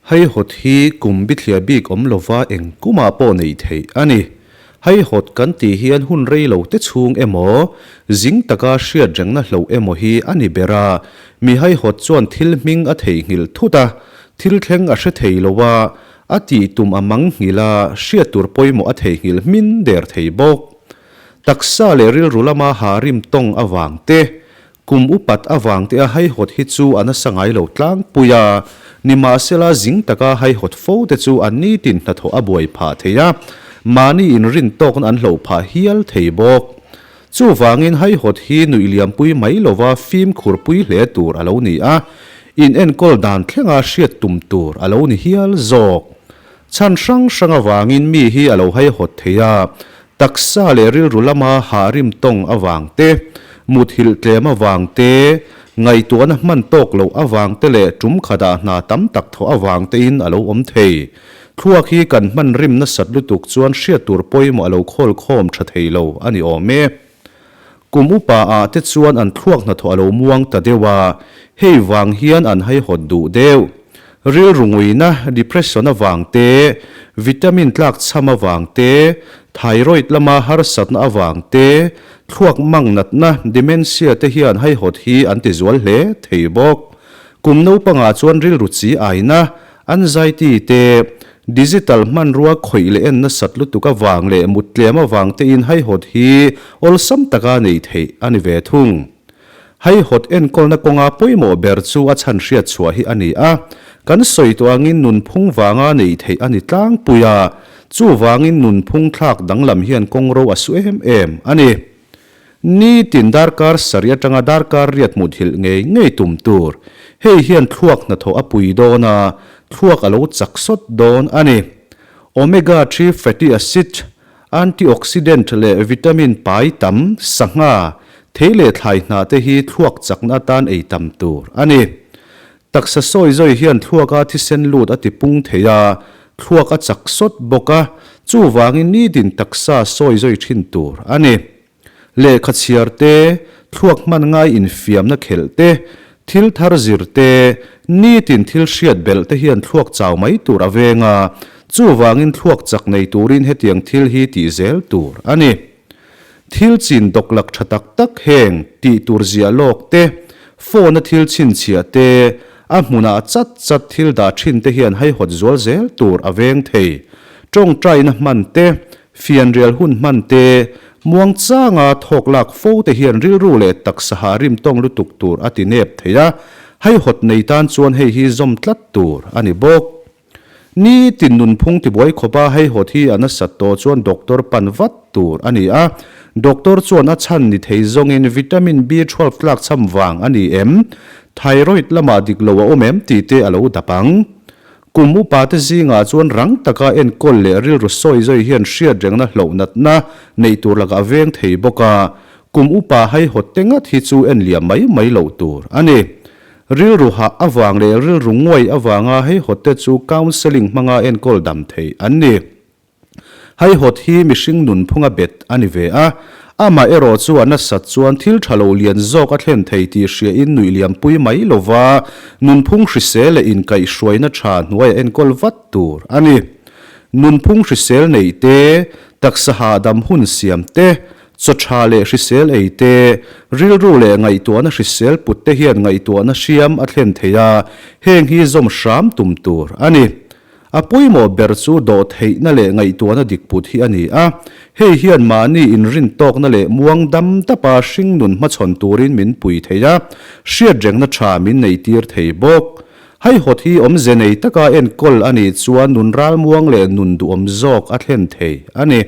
Haihawt hi kum bithliah bik awm lova eng kumah pawh neih theih a ni. Haihawt kan tih hian hun rei lo te chhung emaw, zing taka hriat rengna hloh emaw hi a ni ber a. Mi haihawt chuan thil hming a theihnghilh thut a, thil thleng a hre thei lo a, a tih tum a mang nghilh a, hriat tur pawimawh a theihnghilh hmin der thei bawk. Taksa leh rilru lama ha rim tawng avang te, Kum upat avang te a haihawt hi chu a nasa ngai lo tlangpui a, nimahsela zing taka haihawt fo te chu an nitin hnathawh a buai phah thei a, mahni inrin tawkna an hloh phah hial thei bawk. Chuvangin haihawt hi nuih liampui mai lova fimkhurpui hle tur a lo ni a, in enkawl dan thlenga hriat tum tur a lo ni hial zawk. Chhan hrang hrang avangin mi hi a lo haihawt thei a, Taksa leh rilru lama hahrim tawng avang te, muthilh tlem avang te, ngaihtuahna hman tawk loh avang te leh tum khatah hna tam tak thawh avang tein a lo awm thei. Thluak hi kan hman rim nasat lutuk chuan hriat tur pawimawh a lo khawl khawm tha thei lo a ni awm e. Kum upa ah te chuan an thluak hnathawh a lo muang ta deuh a, hei vang hian an haihawt duh deuh. Rilru nguina, depression avang te, vitamin tlakchham avang te, thyroid lama harsatna avang te, thluak mang natna, dementia te hian haihawt hi an ti zual hle thei bawk. Kum naupangah chuan rilru chi aina, anxiety te, digital hmanrua khawih leh en nasat lutuk avang leh mut tlem avang tein haihawt hi awlsam taka nei theih a ni ve thung. Haihawt enkawlna kawnga pawimawh ber chu a chhan hriat chhuah hi a ni a, kan sawi tawh angin nunphung vanga neih theih a ni tlangpui a, chuvangin nunphung thlak danglam hian kawngro a su em em a ni. Nitin darkar sarih atanga darkar riat muthilh ngei ngei tum tur. Hei hian thluak hnathawh a pui dawn a, thluak a lo chak sawt dawn a ni. Omega three fatty acid Antioxidant leh vitamin pai tam, sangha, thei leh thlai hnah te hi thluak chakna atan ei tam tur a ni. Taksa sawi zawi hian thluaka thisen lut a ti pung thei a, thluak a chak sawt bawk a, chuvangin nitin taksa sawi zawi thin tur a ni. Lehkha chhiar te, thluak hman ngai infiamna khelh te, thil thar zir te, nitin thil hriat belh te hian thluak chau mai tur a veng a, chuvangin thluak chak nei turin hetiang thil hi tih zel tur a ni. Thil chin dawklak tha tak tak heng tih tur ziah lawk te, phone a thil chhinchhiah te, a hmunah chat chat thil dah thin te hian haihawt zual zel tur a veng thei. Tawngtaina hman te, Fianrial hun hman te, muangchanga thawk lak fo te hian rilru leh taksa hah rim tawng lutuk tur a ti nep thei a, haihawt nei tan chuan hei hi zawm tlat tur a ni bawk. Nitin nunphung tibuai khawpa haihawt hi a nasat tawh chuan doctor pan vat tur a ni a, doctor chuan a chhan ni thei zawngin vitamin B 12 tlak cham vang a ni em, thyroid lamah dik lo a awm em tih te a lo dap ang. Kum upate zingah chuan rang taka enkawl leh rilru sawi zawi hian hriat rengna hloh natna neih tur lakah a veng thei bawk a, kum upa haihawt te ngat hi chu en liam mai mai loh tur a ni. Rilru hah avang leh rilru nguai avanga haihawt te chu counselling hmanga enkawl dam theih an ni. Haihawt hi mihring nunphunga bet a ni ve a, amah erawh chu a nasat chuan thil tha lo lian zawk a thlen thei tih hriain nuih liampui mai lova nunphung hrisel leh inkaihhruaina tha hnuaia enkawl vat tur a ni. Nunphung hrisel neih te, taksa hahdam hun siam te, chaw tha leh hrisel ei te, rilru leh ngaihtuahna hrisel put te hian ngaihtuahna hriam a thlen thei a, heng hi zawm hram tum tur a ni. A pawimawh ber chu dawhtheihna leh ngaihtuahna dik put hi a ni a, hei hian mahni inrin tawkna leh muang dam dapa hringnun hmachhawn turin min pui thei a, hriatrengna tha min neihtir thei bawk. Haihawt hi awmze nei taka enkawl a nih chuan nun ralmuang leh nun duhawm zawk a thlen thei a ni.